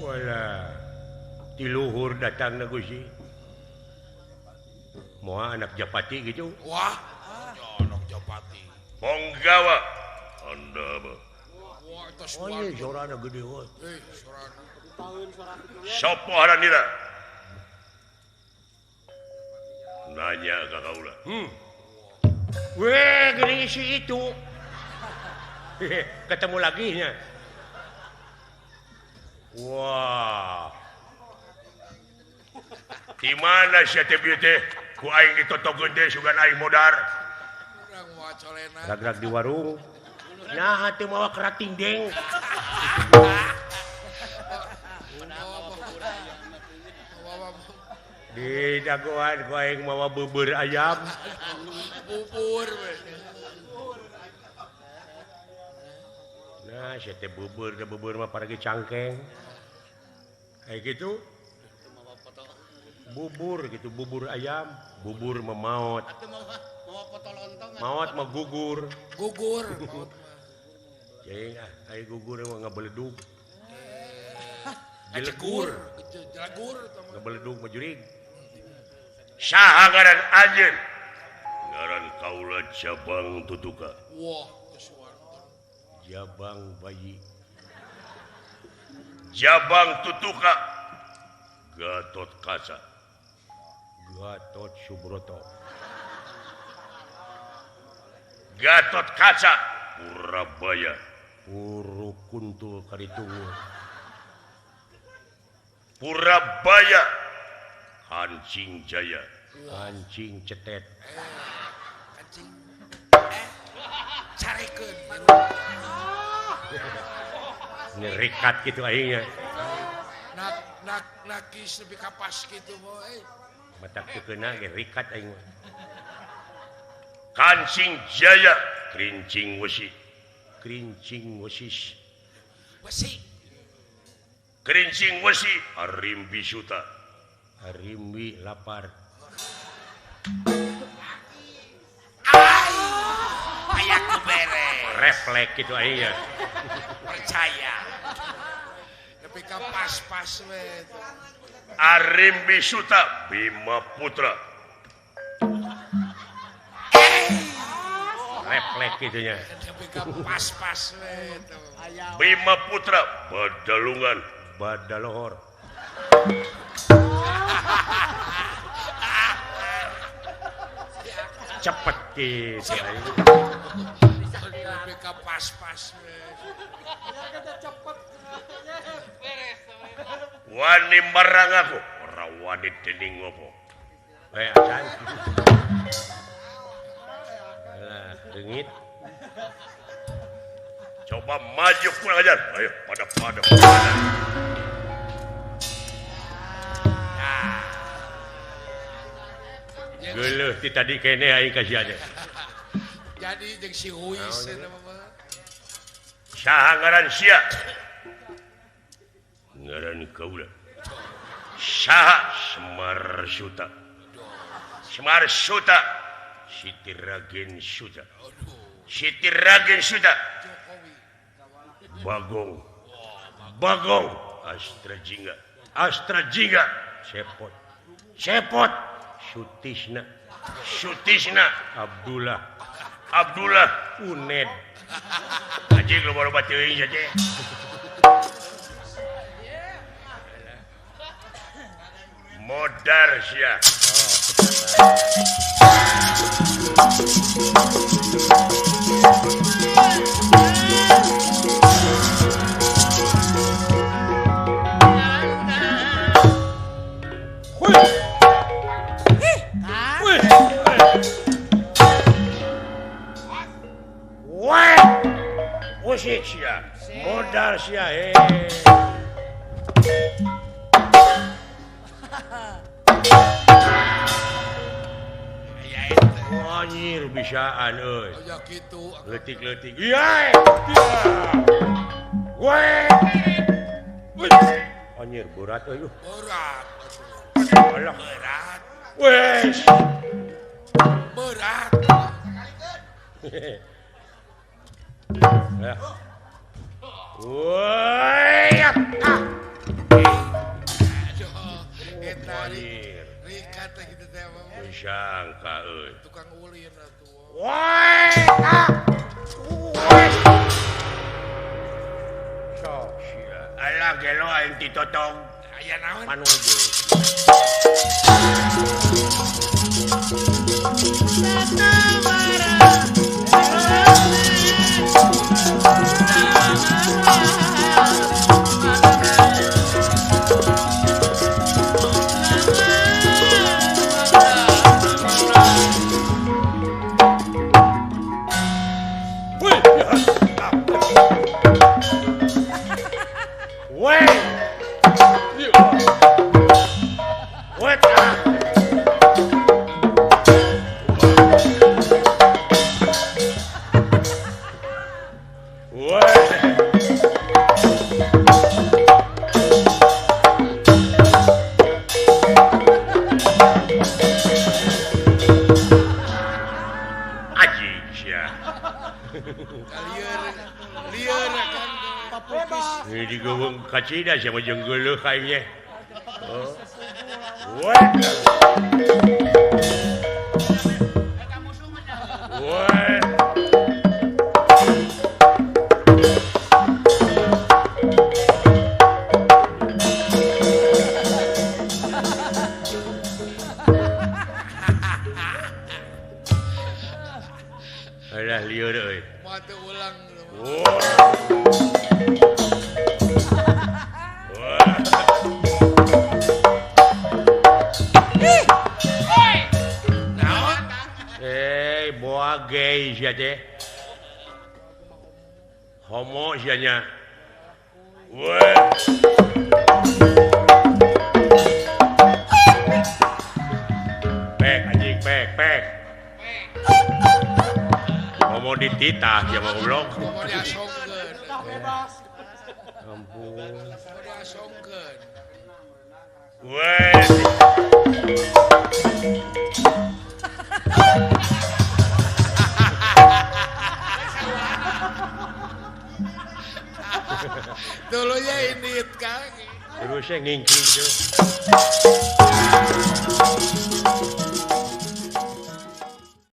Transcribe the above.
Walah di luhur datang na Gusti. Moal anak Japati gitu. Wah, anak Japati. Ponggawa anda mah. Oh iya, sorana gede we. Sopo haranira? Nanya ka kaula. Weh, geuning si itu. Ketemu lagi nya. Wah. Di mana sia teh bieu teh? Ku aing ditotogeun teh sugan aing modar. Rag-rag di warung. Nah, teu mawa kerating deng. Di dagoan ku aing mawa bubur ayam. Bubur. Nah, sia teh bubur, da bubur mah paragi cangkeng. Kayak gitu. Bubur gitu, bubur ayam, bubur mah maot. Maot mah gugur. Gugur. Cing ah, aya gugur mah ngabeledug. Jelegur, jelegur ngabeledug mah jurig. Saha ngaran anjeun? Ngaran kaula Jabang Tutuka. Wah, Jabang bayi. Jabang Tutuka. Gatot Kaca. Gatot Subroto. Gatot Kaca Purabaya. Puru kuntul karitungu. Purabaya Kancing Jaya. Kancing cetet. Kancing. Carekeun. Ngerikat gitu aingnya. Nak nak nakis lebih kapas gitu boy. Matak teu keuna ge rikat aing mah. Kancing Jaya, kerincing wesi. Kerincing wesis. Wesi. Kerincing wesi Arimbi Suta. Arimbi lapar. Ai, aya ku beres. Reflek gitu aingnya. Percaya. Tapi ka pas-pas we. Arimbi Suta Bima Putra. Reflek gitunya. Tapi ka pas-pas we. Bima Putra Badalungan Badalohor. Cepet gitu. Tapi ka pas-pas we. Wani marang aku, ora wani dening ngopo. Eh, acan. Alah, leungit. Coba maju kurang ajar. Ayo pada. Geuleuh ti tadi kene aing ka sia teh. Jadi jeung si Huis eta mah. Saha ngaran sia? Ngaran kaula. Saha Semar Suta. Semar Suta Siti Ragen Suta. Siti Ragen Suta. Bagong. Bagong Astra Jingga. Astra Jingga Cepot. Cepot Sutisna. Sutisna Abdullah. Abdullah Uned. Anjing loba-loba teuing saja. Modar sia. Wah, sia. Modar sia. Anjir bisaan euy. Aya kitu. Leutik-leutik. Iya. Weh. Anjir berat euy. Berat. Alah. Berat. Wes. Berat. Ya. Woi ah. Eta Rika teh kitu teh sangka euy. Tukang ulin atuh. Woi ah. Woi. Sok sia. Alah gelo aing ditotong. Aya naon? Panuju. Kacida siapa jeung geuleuh aing ge. Oh. Woi. Woi. Alah lieur euy. Moal teu ulang. Boa gay sia teh. Homo sia nya. Weh. Pek anjing pek pek. Homo dititah sia mah goblok. Homo diasongkeun. Ampun. Homo diasongkeun. Weh. Dulunya ini kang. Terusnya ngingking tuh.